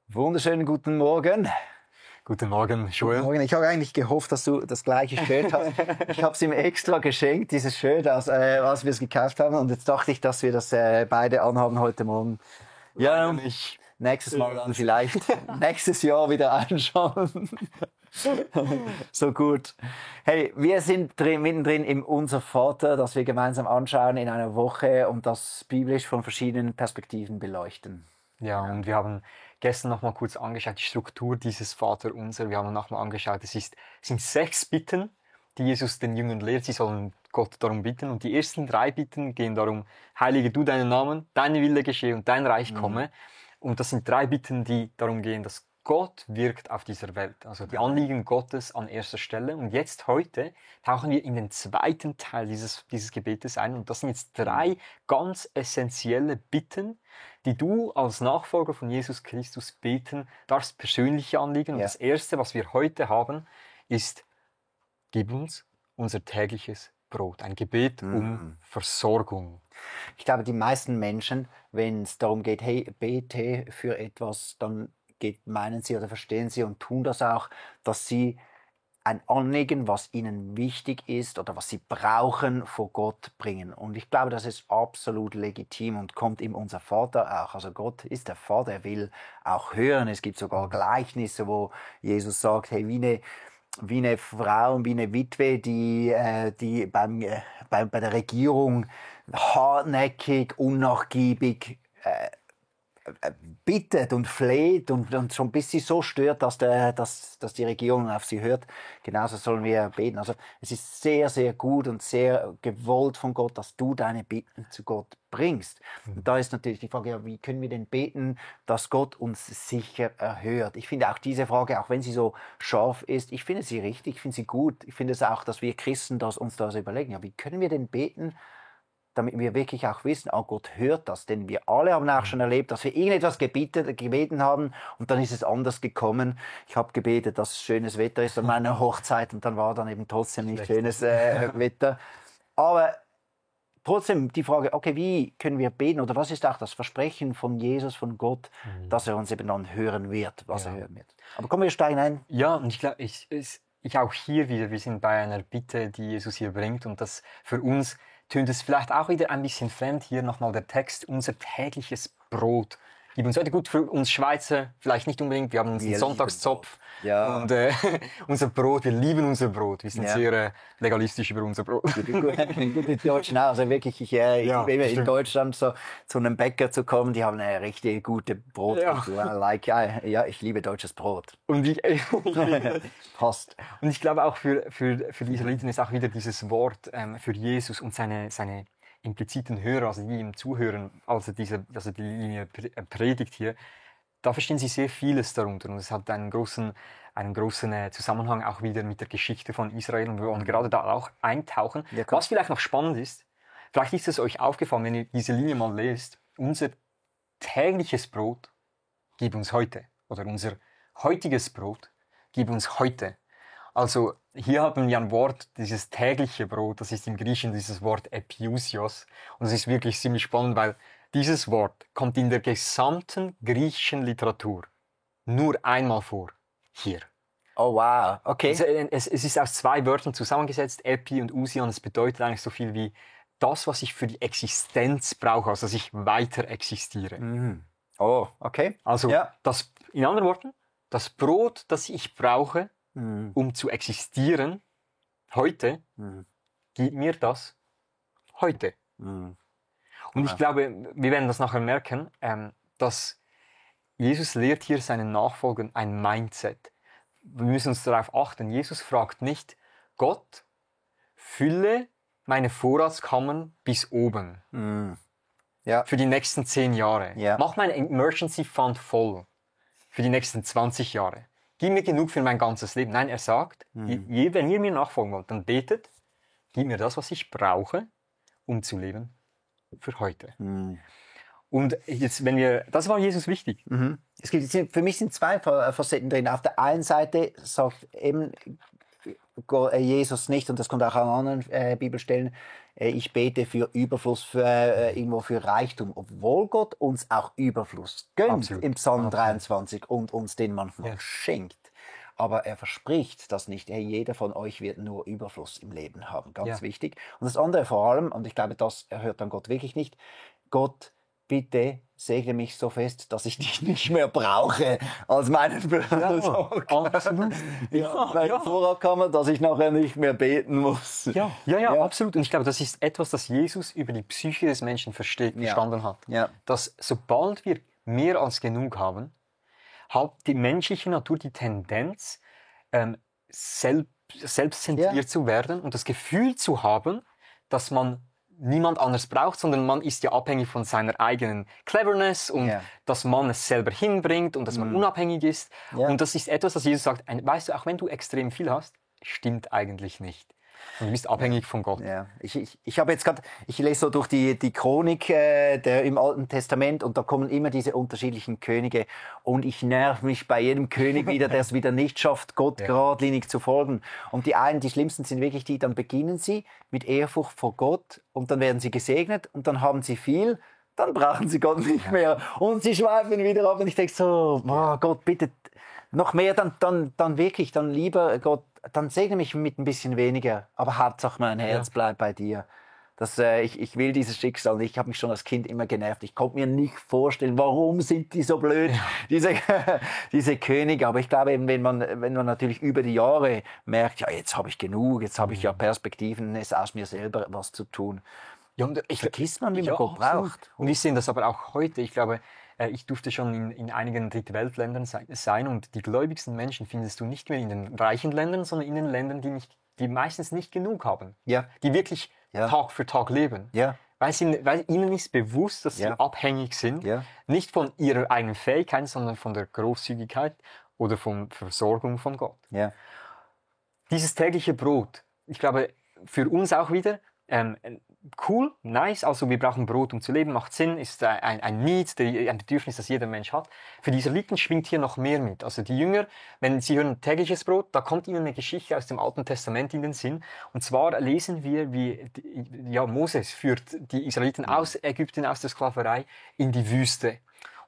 Wunderschönen guten Morgen. Guten Morgen, Joel. Guten Morgen. Ich habe eigentlich gehofft, dass du das gleiche Shirt hast. Ich habe es ihm extra geschenkt, dieses Shirt, als wir es gekauft haben. Und jetzt dachte ich, dass wir das beide anhaben heute Morgen. Ja, nicht. Nächstes Mal dann vielleicht nächstes Jahr wieder anschauen. So gut. Hey, wir sind mittendrin im Unser Vater, das wir gemeinsam anschauen in einer Woche und das biblisch von verschiedenen Perspektiven beleuchten. Ja, und wir haben gestern noch mal kurz angeschaut, die Struktur dieses Vaterunser. Wir haben noch mal angeschaut, es sind 6 Bitten, die Jesus den Jüngern lehrt. Sie sollen Gott darum bitten. Und die ersten 3 Bitten gehen darum, heilige du deinen Namen, deine Wille geschehe und dein Reich komme. Und das sind 3 Bitten, die darum gehen, dass Gott wirkt auf dieser Welt. Also die Anliegen Gottes an erster Stelle. Und jetzt, heute, tauchen wir in den zweiten Teil dieses Gebetes ein. Und das sind jetzt 3 ganz essentielle Bitten, die du als Nachfolger von Jesus Christus beten darfst, persönliche Anliegen. Und das erste, was wir heute haben, ist, gib uns unser tägliches Brot. Ein Gebet um Versorgung. Ich glaube, die meisten Menschen, wenn es darum geht, hey, bete für etwas, dann meinen sie oder verstehen sie und tun das auch, dass sie ein Anliegen, was ihnen wichtig ist oder was sie brauchen, vor Gott bringen. Und ich glaube, das ist absolut legitim und kommt ihm unser Vater auch. Also Gott ist der Vater, er will auch hören. Es gibt sogar Gleichnisse, wo Jesus sagt, hey, wie eine Frau und wie eine Witwe, die bei der Regierung hartnäckig, unnachgiebig bittet und fleht und schon bis sie so stört, dass die Regierung auf sie hört. Genauso sollen wir beten. Also es ist sehr, sehr gut und sehr gewollt von Gott, dass du deine Bitten zu Gott bringst. Und da ist natürlich die Frage, ja, wie können wir denn beten, dass Gott uns sicher erhört? Ich finde auch diese Frage, auch wenn sie so scharf ist, ich finde sie richtig, ich finde sie gut. Ich finde es auch, dass wir Christen uns das überlegen. Ja, wie können wir denn beten, damit wir wirklich auch wissen, Gott hört das. Denn wir alle haben auch schon erlebt, dass wir irgendetwas gebeten haben und dann ist es anders gekommen. Ich habe gebetet, dass es schönes Wetter ist an meiner Hochzeit und dann war dann eben trotzdem nicht schönes Wetter. Aber trotzdem die Frage, okay, wie können wir beten? Oder was ist auch das Versprechen von Jesus, von Gott, dass er uns eben dann hören wird, was er hören wird. Aber kommen wir steigen ein. Ja, und ich glaube, ich auch hier wieder, wir sind bei einer Bitte, die Jesus hier bringt und das für uns tönt es vielleicht auch wieder ein bisschen fremd. Hier nochmal der Text, unser tägliches Brot. Gib uns heute, gut, für uns Schweizer vielleicht nicht unbedingt, wir haben uns einen Sonntagszopf und unser Brot, wir lieben unser Brot, wir sind sehr legalistisch über unser Brot. Gut in Deutschland auch, also wirklich, ich liebe in Deutschland so zu einem Bäcker zu kommen, die haben eine richtig gute Brotkultur. Ich liebe deutsches Brot. Und Passt. Und ich glaube auch für die Israeliten ist auch wieder dieses Wort für Jesus und seine impliziten Hörer, also die ihm zuhören, also die Linie predigt hier, da verstehen sie sehr vieles darunter. Und es hat einen großen Zusammenhang auch wieder mit der Geschichte von Israel. Und wir wollen gerade da auch eintauchen. Ja, was vielleicht noch spannend ist, vielleicht ist es euch aufgefallen, wenn ihr diese Linie mal lest, unser tägliches Brot gib uns heute. Oder unser heutiges Brot gib uns heute. Also hier haben wir ein Wort, dieses tägliche Brot, das ist im Griechischen dieses Wort Epiousios. Und es ist wirklich ziemlich spannend, weil dieses Wort kommt in der gesamten griechischen Literatur nur einmal vor. Hier. Oh wow, okay. Es ist aus 2 Wörtern zusammengesetzt, Epi und Ousion. Es bedeutet eigentlich so viel wie das, was ich für die Existenz brauche, also dass ich weiter existiere. Oh, okay. Also in anderen Worten, das Brot, das ich brauche, um zu existieren, heute, gib mir das heute. Und ich glaube, wir werden das nachher merken, dass Jesus lehrt hier seinen Nachfolgern ein Mindset. Wir müssen uns darauf achten. Jesus fragt nicht, Gott, fülle meine Vorratskammern bis oben. Für die nächsten 10 Jahre. Mach mein Emergency Fund voll. Für die nächsten 20 Jahre. Gib mir genug für mein ganzes Leben. Nein, er sagt, wenn ihr mir nachfolgen wollt, dann betet, gib mir das, was ich brauche, um zu leben für heute. Und jetzt, das war Jesus wichtig. Für mich sind 2 Facetten drin. Auf der einen Seite sagt eben Jesus nicht, und das kommt auch an anderen Bibelstellen, ich bete für Überfluss, irgendwo für Reichtum, obwohl Gott uns auch Überfluss gönnt. Absolut. Im Psalm 23 und uns den manchmal schenkt. Aber er verspricht das nicht. Jeder von euch wird nur Überfluss im Leben haben. Ganz wichtig. Und das andere vor allem, und ich glaube, das hört dann Gott wirklich nicht, Gott, bitte segne mich so fest, dass ich dich nicht mehr brauche als meinen Vorratkammer, dass ich nachher nicht mehr beten muss. Ja, absolut. Und ich glaube, das ist etwas, das Jesus über die Psyche des Menschen verstanden hat. Ja. Dass sobald wir mehr als genug haben, hat die menschliche Natur die Tendenz, selbstzentriert zu werden und das Gefühl zu haben, dass man niemand anders braucht, sondern man ist ja abhängig von seiner eigenen Cleverness und dass man es selber hinbringt und dass man unabhängig ist. Ja. Und das ist etwas, das Jesus sagt, weißt du, auch wenn du extrem viel hast, stimmt eigentlich nicht. Und du bist abhängig von Gott. Ja. Ich habe jetzt gerade, ich lese so durch die Chronik im Alten Testament und da kommen immer diese unterschiedlichen Könige und ich nerv mich bei jedem König wieder, der es wieder nicht schafft, Gott geradlinig zu folgen. Und die schlimmsten sind wirklich die, dann beginnen sie mit Ehrfurcht vor Gott und dann werden sie gesegnet und dann haben sie viel, dann brauchen sie Gott nicht mehr und sie schweifen wieder ab und ich denke so, Gott, bitte noch mehr, dann wirklich, dann lieber Gott, dann segne mich mit ein bisschen weniger, aber Hauptsache mein Herz bleibt bei dir. Ich will dieses Schicksal nicht. Ich habe mich schon als Kind immer genervt. Ich konnte mir nicht vorstellen, warum sind die so blöd, diese Könige. Aber ich glaube eben, wenn man natürlich über die Jahre merkt, ja, jetzt habe ich genug, jetzt habe ich ja Perspektiven, es aus mir selber was zu tun. Ja, und vergisst man, wie man Gott braucht. Und wir sehen das aber auch heute. Ich glaube, ich durfte schon in einigen Drittweltländern sein und die gläubigsten Menschen findest du nicht mehr in den reichen Ländern, sondern in den Ländern, die meistens nicht genug haben. Ja. Die wirklich Tag für Tag leben. Ja. Weil ihnen ist bewusst, dass sie abhängig sind, nicht von ihrer eigenen Fähigkeit, sondern von der Großzügigkeit oder von Versorgung von Gott. Ja. Dieses tägliche Brot, ich glaube, für uns auch wieder, cool, nice, also wir brauchen Brot, um zu leben, macht Sinn, ist ein Need, ein Bedürfnis, das jeder Mensch hat. Für die Israeliten schwingt hier noch mehr mit. Also die Jünger, wenn sie hören tägliches Brot, da kommt ihnen eine Geschichte aus dem Alten Testament in den Sinn. Und zwar lesen wir, wie Moses führt die Israeliten aus Ägypten, aus der Sklaverei, in die Wüste.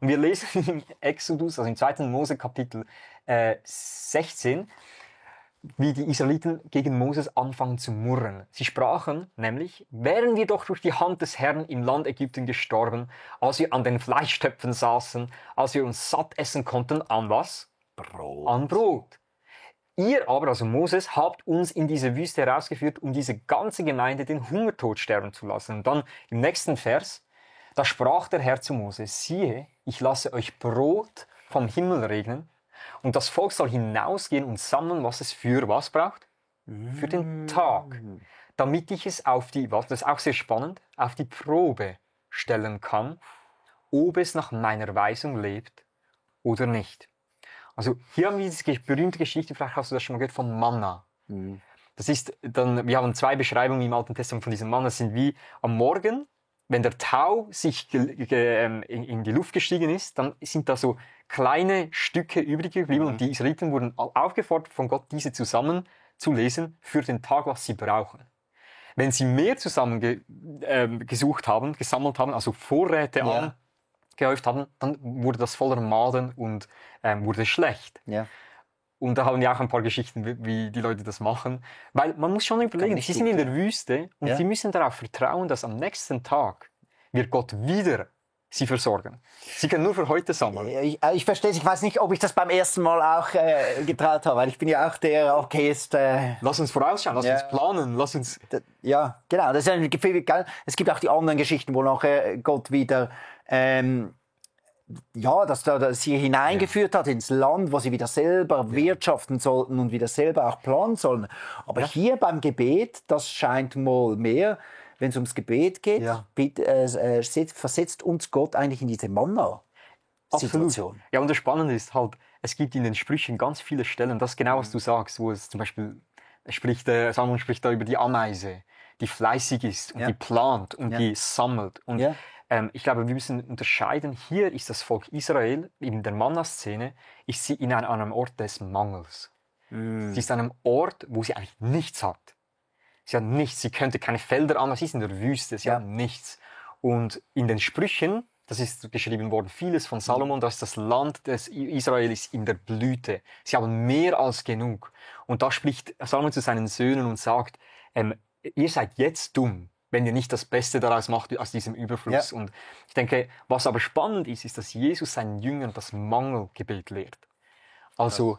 Und wir lesen im Exodus, also im 2. Mose Kapitel 16, wie die Israeliten gegen Moses anfangen zu murren. Sie sprachen nämlich, wären wir doch durch die Hand des Herrn im Land Ägypten gestorben, als wir an den Fleischtöpfen saßen, als wir uns satt essen konnten, an was? Brot. An Brot. Ihr aber, also Moses, habt uns in diese Wüste herausgeführt, um diese ganze Gemeinde den Hungertod sterben zu lassen. Und dann im nächsten Vers, da sprach der Herr zu Moses, siehe, ich lasse euch Brot vom Himmel regnen, und das Volk soll hinausgehen und sammeln, was es für was braucht? Für den Tag. Damit ich es das ist auch sehr spannend, auf die Probe stellen kann, ob es nach meiner Weisung lebt oder nicht. Also hier haben wir diese berühmte Geschichte, vielleicht hast du das schon mal gehört, von Manna. Das ist dann, wir haben 2 Beschreibungen im Alten Testament von diesem Manna. Das sind wie am Morgen, wenn der Tau sich in die Luft gestiegen ist, dann sind da so kleine Stücke übrig geblieben und die Israeliten wurden aufgefordert von Gott, diese zusammenzulesen für den Tag, was sie brauchen. Wenn sie mehr gesammelt haben, also Vorräte angehäuft haben, dann wurde das voller Maden und wurde schlecht. Ja. Und da haben wir auch ein paar Geschichten, wie die Leute das machen. Weil man muss schon überlegen, sie sind in der Wüste und sie müssen darauf vertrauen, dass am nächsten Tag wird Gott wieder sie versorgen. Sie können nur für heute sammeln. Ich verstehe es. Ich weiß nicht, ob ich das beim ersten Mal auch getraut habe, weil ich bin ja auch der, okay, ist... Lass uns vorausschauen, lass uns planen, lass uns... Ja, genau. Das ist ein Gefühl, es gibt auch die anderen Geschichten, wo nachher Gott wieder... dass sie hineingeführt hat ins Land, wo sie wieder selber wirtschaften sollten und wieder selber auch planen sollen. Aber hier beim Gebet, das scheint mal mehr, wenn es ums Gebet geht, versetzt uns Gott eigentlich in diese Manna-Situation. Absolut. Ja, und das Spannende ist halt, es gibt in den Sprüchen ganz viele Stellen, das ist genau, was du sagst, wo es zum Beispiel Salomon spricht da über die Ameise, die fleißig ist und die plant und die sammelt. Und ich glaube, wir müssen unterscheiden, hier ist das Volk Israel, in der Manna-Szene, ist sie in einem Ort des Mangels. Sie ist an einem Ort, wo sie eigentlich nichts hat. Sie hat nichts, sie könnte keine Felder anbauen, sie ist in der Wüste, sie hat nichts. Und in den Sprüchen, das ist geschrieben worden, vieles von Salomon, da ist das Land des Israelis in der Blüte. Sie haben mehr als genug. Und da spricht Salomon zu seinen Söhnen und sagt, ihr seid jetzt dumm, wenn ihr nicht das Beste daraus macht aus diesem Überfluss. Ja. Und ich denke, was aber spannend ist, ist, dass Jesus seinen Jüngern das Mangelgebet lehrt. Also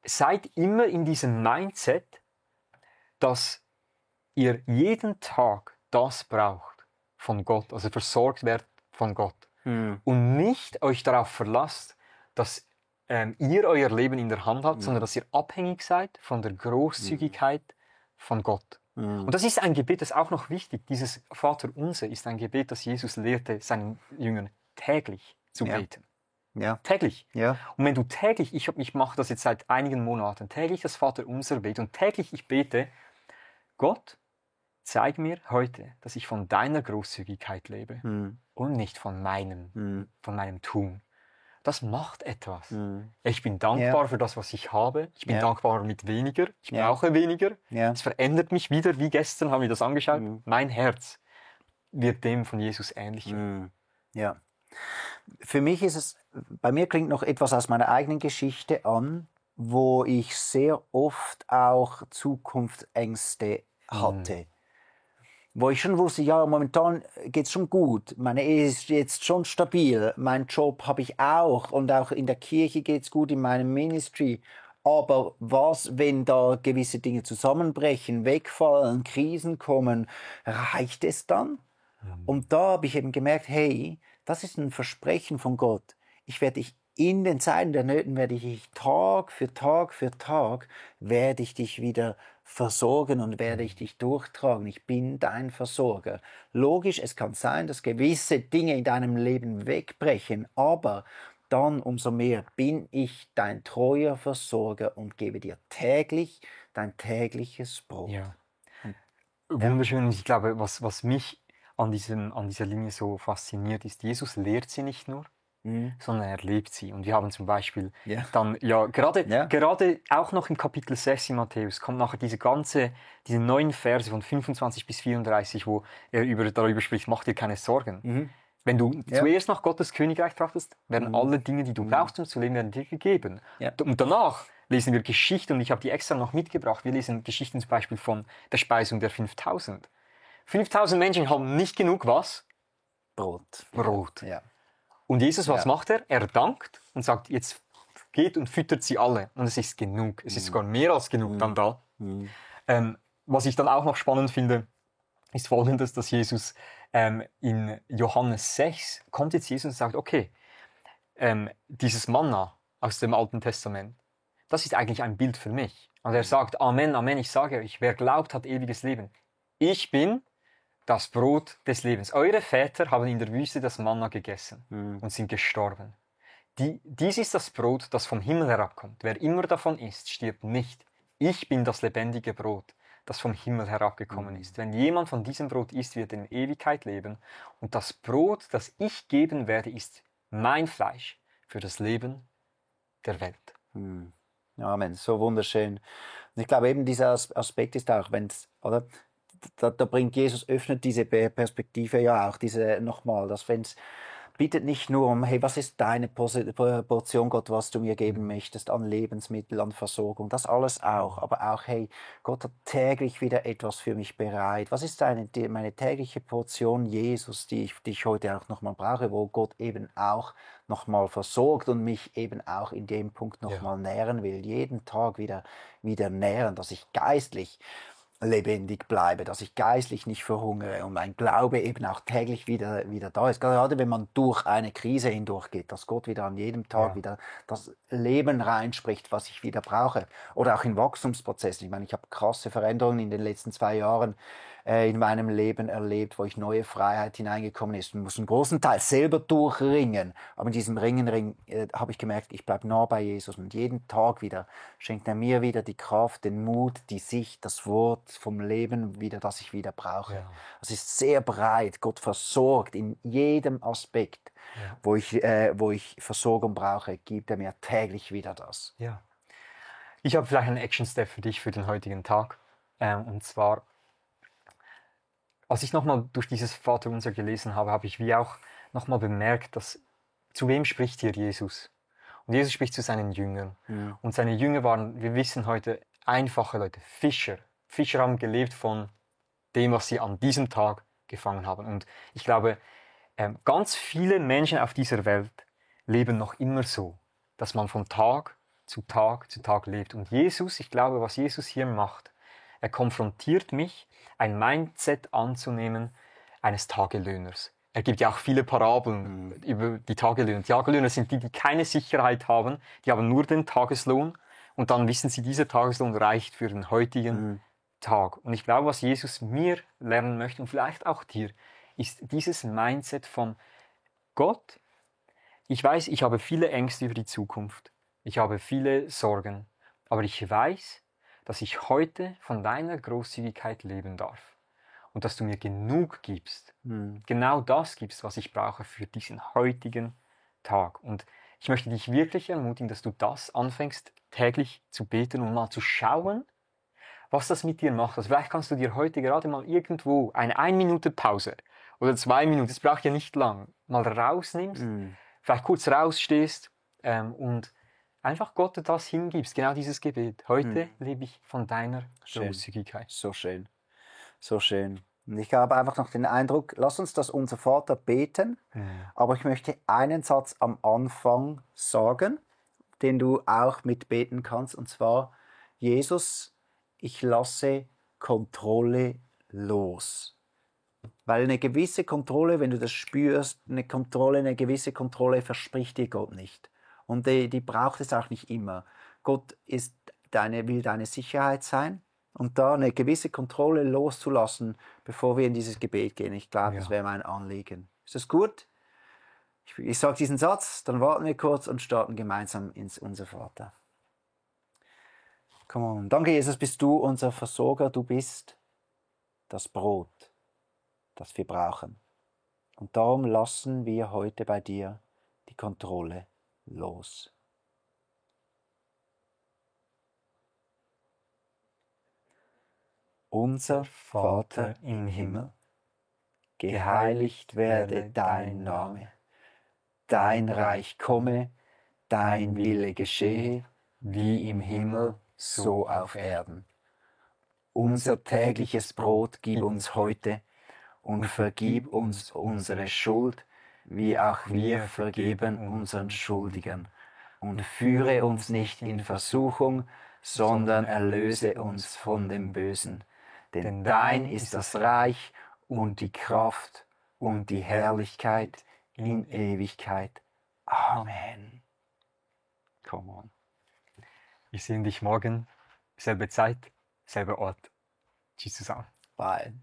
seid immer in diesem Mindset, dass ihr jeden Tag das braucht von Gott, also versorgt werdet von Gott. Und nicht euch darauf verlasst, dass ihr euer Leben in der Hand habt, sondern dass ihr abhängig seid von der Großzügigkeit von Gott. Und das ist ein Gebet, das ist auch noch wichtig. Dieses Vaterunser ist ein Gebet, das Jesus lehrte seinen Jüngern täglich zu beten. Ja. Täglich. Ja. Und wenn du täglich, ich mache das jetzt seit einigen Monaten, täglich das Vaterunser bete und täglich ich bete, Gott, zeig mir heute, dass ich von deiner Großzügigkeit lebe und nicht von meinem Tun. Das macht etwas. Ich bin dankbar für das, was ich habe. Ich bin dankbar mit weniger. Ich brauche weniger. Es verändert mich wieder, wie gestern haben wir das angeschaut. Mein Herz wird dem von Jesus ähnlich. Ja. Für mich ist es, bei mir klingt noch etwas aus meiner eigenen Geschichte an, wo ich sehr oft auch Zukunftsängste hatte. Wo ich schon wusste, ja, momentan geht's schon gut, meine Ehe ist jetzt schon stabil, meinen Job habe ich auch und auch in der Kirche geht's gut, in meinem Ministry. Aber was, wenn da gewisse Dinge zusammenbrechen, wegfallen, Krisen kommen, reicht es dann? Und da habe ich eben gemerkt, hey, das ist ein Versprechen von Gott. Ich werde dich in den Zeiten der Nöten, werde ich dich Tag für Tag für Tag, werde ich dich wieder versorgen und werde ich dich durchtragen. Ich bin dein Versorger. Logisch, es kann sein, dass gewisse Dinge in deinem Leben wegbrechen, aber dann umso mehr bin ich dein treuer Versorger und gebe dir täglich dein tägliches Brot. Ja. Wunderschön. Ich glaube, was mich an dieser Linie so fasziniert ist, Jesus lehrt sie nicht nur, sondern er lebt sie. Und wir haben zum Beispiel dann, gerade auch noch im Kapitel 6 in Matthäus, kommt nachher diese 9 Verse von 25 bis 34, wo er darüber spricht, mach dir keine Sorgen. Wenn du zuerst nach Gottes Königreich trachtest, werden alle Dinge, die du brauchst, um zu leben, werden dir gegeben. Und danach lesen wir Geschichten, und ich habe die extra noch mitgebracht. Wir lesen Geschichten zum Beispiel von der Speisung der 5000. 5000 Menschen haben nicht genug was? Brot. Ja. Und Jesus, was macht er? Er dankt und sagt, jetzt geht und füttert sie alle. Und es ist genug. Es ist sogar mehr als genug dann da. Was ich dann auch noch spannend finde, ist Folgendes, dass Jesus in Johannes 6 kommt jetzt Jesus und sagt, okay, dieses Manna aus dem Alten Testament, das ist eigentlich ein Bild für mich. Und er sagt, Amen, Amen, ich sage euch, wer glaubt, hat ewiges Leben. Ich bin das Brot des Lebens. Eure Väter haben in der Wüste das Manna gegessen und sind gestorben. Dies ist das Brot, das vom Himmel herabkommt. Wer immer davon isst, stirbt nicht. Ich bin das lebendige Brot, das vom Himmel herabgekommen ist. Wenn jemand von diesem Brot isst, wird er in Ewigkeit leben. Und das Brot, das ich geben werde, ist mein Fleisch für das Leben der Welt. Amen, so wunderschön. Und ich glaube eben, dieser Aspekt ist auch, oder? Da bringt Jesus, öffnet diese Perspektive ja auch, dass wenn's bietet nicht nur um, hey, was ist deine Portion, Gott, was du mir geben möchtest an Lebensmittel, an Versorgung, das alles auch, aber auch, hey, Gott hat täglich wieder etwas für mich bereit. Was ist meine tägliche Portion Jesus, die ich heute auch nochmal brauche, wo Gott eben auch nochmal versorgt und mich eben auch in dem Punkt nochmal nähren will, jeden Tag wieder nähren, dass ich geistlich lebendig bleibe, dass ich geistlich nicht verhungere und mein Glaube eben auch täglich wieder da ist. Gerade wenn man durch eine Krise hindurchgeht, dass Gott wieder an jedem Tag wieder das Leben reinspricht, was ich wieder brauche. Oder auch in Wachstumsprozessen. Ich meine, ich habe krasse Veränderungen in den letzten 2 Jahren in meinem Leben erlebt, wo ich neue Freiheit hineingekommen ist und muss einen großen Teil selber durchringen. Aber in diesem Ringen habe ich gemerkt, ich bleibe nah bei Jesus und jeden Tag wieder schenkt er mir wieder die Kraft, den Mut, die Sicht, das Wort vom Leben wieder, das ich wieder brauche. Ja. Es ist sehr breit. Gott versorgt in jedem Aspekt, wo ich Versorgung brauche, gibt er mir täglich wieder das. Ja. Ich habe vielleicht einen Action-Step für dich für den heutigen Tag. Und zwar, als ich nochmal durch dieses Vaterunser gelesen habe, habe ich wie auch nochmal bemerkt, dass zu wem spricht hier Jesus? Und Jesus spricht zu seinen Jüngern. Ja. Und seine Jünger waren, wir wissen heute, einfache Leute, Fischer. Fischer haben gelebt von dem, was sie an diesem Tag gefangen haben. Und ich glaube, ganz viele Menschen auf dieser Welt leben noch immer so, dass man von Tag zu Tag zu Tag lebt. Und Jesus, ich glaube, was Jesus hier macht, er konfrontiert mich, ein Mindset anzunehmen eines Tagelöhners. Er gibt ja auch viele Parabeln über die Tagelöhner. Die Tagelöhner sind die, die keine Sicherheit haben, die haben nur den Tageslohn und dann wissen sie, dieser Tageslohn reicht für den heutigen Tag. Und ich glaube, was Jesus mir lernen möchte und vielleicht auch dir, ist dieses Mindset von Gott. Ich weiß, ich habe viele Ängste über die Zukunft. Ich habe viele Sorgen. Aber ich weiß, dass ich heute von deiner Großzügigkeit leben darf. Und dass du mir genug gibst. Genau das gibst, was ich brauche für diesen heutigen Tag. Und ich möchte dich wirklich ermutigen, dass du das anfängst, täglich zu beten und mal zu schauen, was das mit dir macht. Also vielleicht kannst du dir heute gerade mal irgendwo eine 1 Minute Pause oder 2 Minuten, das braucht ja nicht lang, mal rausnimmst, vielleicht kurz rausstehst und einfach Gott das hingibst, genau dieses Gebet. Heute lebe ich von deiner Großzügigkeit. So schön. So schön. Und ich habe einfach noch den Eindruck, lass uns das unser Vater beten, aber ich möchte einen Satz am Anfang sagen, den du auch mitbeten kannst, und zwar, Jesus, ich lasse Kontrolle los. Weil eine gewisse Kontrolle, wenn du das spürst, eine gewisse Kontrolle verspricht dir Gott nicht. Und die braucht es auch nicht immer. Gott will deine Sicherheit sein. Und da eine gewisse Kontrolle loszulassen, bevor wir in dieses Gebet gehen. Ich glaube, das wäre mein Anliegen. Ist das gut? Ich sage diesen Satz, dann warten wir kurz und starten gemeinsam ins Unser Vater. Come on. Danke, Jesus, bist du unser Versorger. Du bist das Brot, das wir brauchen. Und darum lassen wir heute bei dir die Kontrolle los. Unser Vater im Himmel, geheiligt werde dein Name. Dein Reich komme, dein Wille geschehe, wie im Himmel, so auf Erden. Unser tägliches Brot gib uns heute und vergib uns unsere Schuld, wie auch wir vergeben unseren Schuldigern. Und führe uns nicht in Versuchung, sondern erlöse uns von dem Bösen. Denn dein ist das Reich und die Kraft und die Herrlichkeit in Ewigkeit. Amen. Come on. Wir sehen dich morgen, selbe Zeit, selber Ort. Tschüss zusammen. Bye.